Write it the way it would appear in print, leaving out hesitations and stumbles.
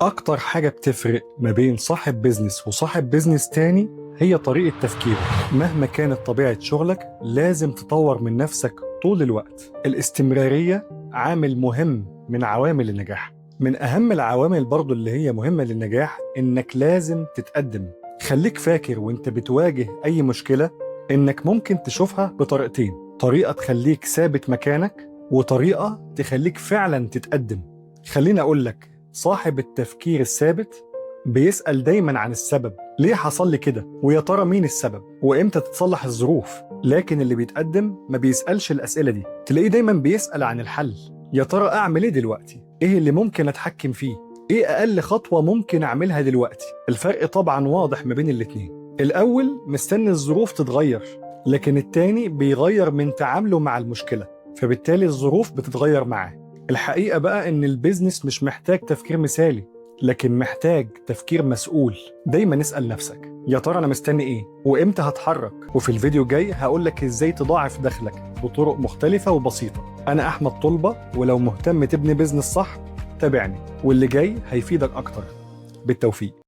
أكتر حاجة بتفرق ما بين صاحب business وصاحب business تاني هي طريقة تفكيره. مهما كانت طبيعة شغلك لازم تطور من نفسك طول الوقت. الاستمرارية عامل مهم من عوامل النجاح. من أهم العوامل برضو اللي هي مهمة للنجاح إنك لازم تتقدم. خليك فاكر وانت بتواجه أي مشكلة إنك ممكن تشوفها بطريقتين، طريقة تخليك ثابت مكانك وطريقة تخليك فعلا تتقدم. خليني أقول لك، صاحب التفكير الثابت بيسأل دايما عن السبب، ليه حصل لي كده، ويا ترى مين السبب، وامتى تتصلح الظروف. لكن اللي بيتقدم ما بيسألش الأسئلة دي، تلاقيه دايما بيسأل عن الحل. يا ترى أعمل إيه دلوقتي؟ إيه اللي ممكن أتحكم فيه؟ إيه أقل خطوة ممكن أعملها دلوقتي؟ الفرق طبعا واضح ما بين الاتنين. الأول مستني الظروف تتغير، لكن التاني بيغير من تعامله مع المشكلة، فبالتالي الظروف بتتغير معاه. الحقيقة بقى إن ال business مش محتاج تفكير مثالي، لكن محتاج تفكير مسؤول. دايما اسأل نفسك، يا ترى أنا مستني إيه؟ وإمتى هتحرك؟ وفي الفيديو الجاي هقولك إزاي تضاعف دخلك بطرق مختلفة وبسيطة. أنا أحمد طلبة، ولو مهتم تبني business صح تابعني، واللي جاي هيفيدك أكتر. بالتوفيق.